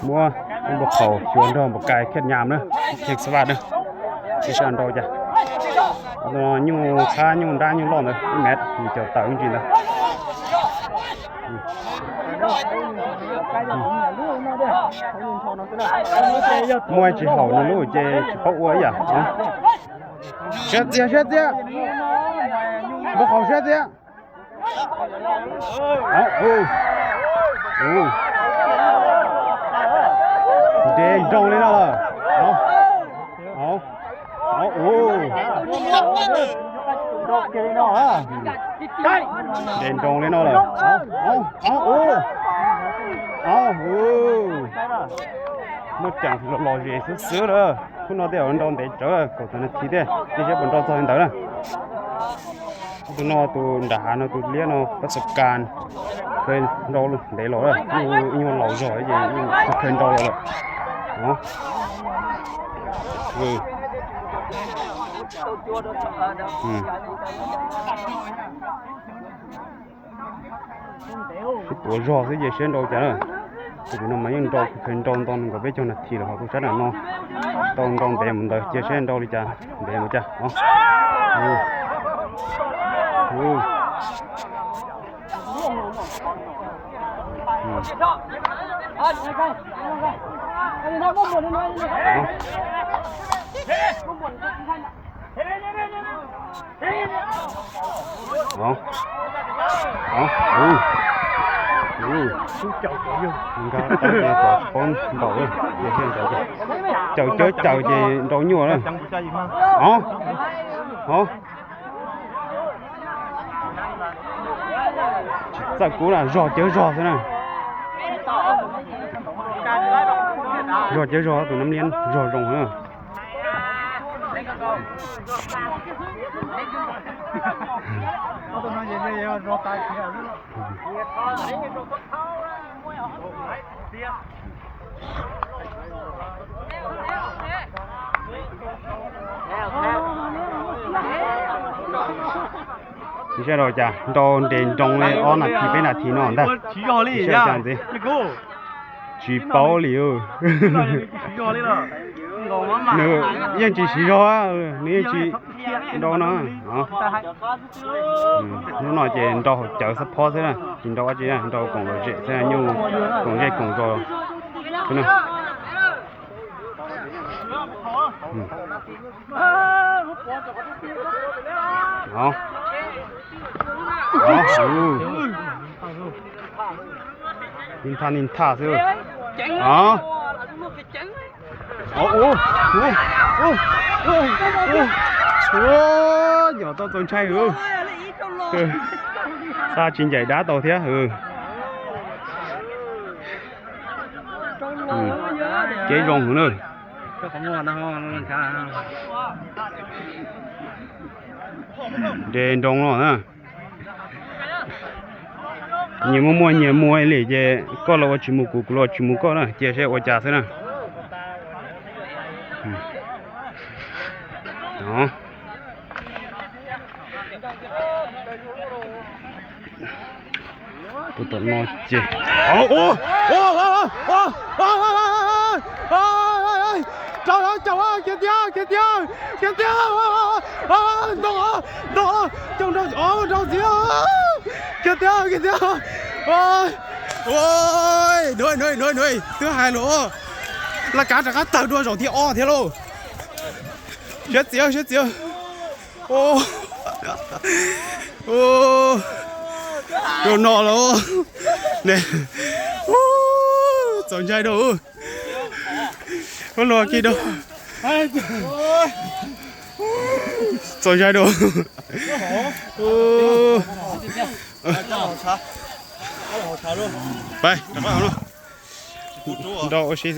ມົວ ມັນບໍ່ເຂົ້າ ຊວນດອງບໍ່ກາຍ ເຂດຍາມເດີ ເຂດສະຫວັດເດີ ຊິຊານດອກຈ້ະ ເອົາຕົວຍູ້ຂ້າ ຍູ້ດ້ານ ຍູ້ລ້ອມເດີ ແມັດມີເຈົ້າເຕົາຈິງໆເດີ ມວຍຊິເຮົານະລູກ ເຈຊິເຂົ້າອົວອີ່ຫຍັງເນາະ ເຊດເຊດເຊດ ບໍ່ເຂົ້າເຊດເຊດ ເອົາ ໂອ້ ໂອ້ ແດງດົງເລີຍເນາະ ເອົາ ເອົາ ເອົາ ໂອ້ ແດງດົງເລີຍເນາະ ເອົາ ເອົາ ເອົາ ໂອ້ ເອົາ ໂອ້ ໝົດຈັງ ຫຼໍ່ເຢຊື່ໆເດີ ຄຸນເນາະ ແຕ່ວ່າມັນດອນແດງເຈີ ກົດຕານາທີເດ້ ທີ່ຈະເປັນດອນຊອຍເດີນະ. ຕູນອກ ຕູນດາຫານ ຕູລຽນ ປະສົບການ ເຄີຍເລາະໄດ້ເລາະ ຢູ່ ຢູ່ເລົ່າຢໍ່ ເຄີຍເລາະເນາະ ເອີ ອືມ ໂຕຢໍ່ຊິເຈເຊນໂດຈາເນາະ ໂຕນ້ອງມາຍັງໂດ ເພິ່ນໂດຕອນກໍໄປເຈົ້າໜ້າທີ່ແລ້ວ ເຂົາຕ້ອງຊັດນະເນາະ ຕ້ອງ ຕ້ອງແບມເດີ ເຈເຊນໂດລິຈາ ແບມຈາເນາະ ໂອ້ ໂອ້ ໂອ້ ອືມ ເອົາ ເອົາ ເອົາ ໂອ້ ໂອ້ ມັນກໍຕັ້ງໃຈຂໍປ້ອງເບົາເດີ ເຈົ້າເຈີເຈົ້າເຈໂດຍົວເດີ ເອົາ ເອົາ ໃສ່ກູນະ ຢໍ່ເຈີຢໍ່ຊະນະ ຢໍ່ເຈີຢໍ່ ໂຕນ້ຳລຽນ ຢໍ່ລົງເດີ. ບໍ່ໃຊ່ດອກຈ້າ ໂດນເດນດົງເລີຍ ອໍ ນາທີເປັນນາທີເນາະ ໄດ້ ບໍ່ໃຊ່ດອກຈ້າ ຊິ ຈີເປົາຫຼີ ເນາະ ຍັງຈີສີລໍ ເອີ ນີ້ຈີດອນະ ເນາະ ອືມ ໜ້ອຍເຈນດອກເຈີສະເພາະເທື່ອນະ ກິນດອກອາຈີນະ ດອກກົງໂລເຈເທື່ອນະ ຢູ່ກົງເຈກົງໂຕເທື່ອນະ ອືມ ເອົາ ເອົາ ອືມ ນິນທາ ນິນທາ ເຊື່ອ ເອົາ ໂອ້ ໂອ້ ໂອ້ ໂອ້ ໂອ້ ໂອ້ ໂອ້ ຢໍ່ຕໍ່ຕົນໄຊ ເອີ ເອີ ຊາຊິນໃຫຍ່ດາໂຕເທື່ອ ເອີ ອືມ ເຈຢອງຫືເນີ ເດນດົງເນາະນະ. ຍຽມມວຍ ຍຽມມວຍເລີຍເຈ ກໍລາວວ່າຊິໝູ່ກູ ກູລາວວ່າຊິໝູ່ກໍນະ ເຈໃຊ້ໂອຈາຊະນະ ອືມ ເນາະ ໂຕໂຕເນາະເຈ ເອົາ ໂອ້ ໂອ້ ໂອ້ ໂອ້ ໂອ້ ໂອ້ ໂອ້ ເຈົ້າ ເຈົ້າ ເຈົ້າ ເຈົ້າ ເຈົ້າ ເຈົ້າ ເຈົ້າ ເຈົ້າ ເຈົ້າ ເຈົ້າ ເຈົ້າ ເຈົ້າ ເຈົ້າ ເຈົ້າ ເຈົ້າ ເຈົ້າ ໂອ້ຍ ໂອ້ຍ ໂດຍ ໂດຍ ໂດຍ ໂດຍ ຄືຫາຍໂລ ລະການຕະກະເຕີດວນສອງທີອໍເທໂລ ເຊດຊຽວ ເຊດຊຽວ ໂອ້ ໂອ້ ໂດນເນາະໂລ ເນ ໂອ້ ສົນໃຈໂດ ໂອ້ ໂລກິໂດ ສົນໃຈໂດ ໂອ້ ໄປ ໂດ ໂອຊິ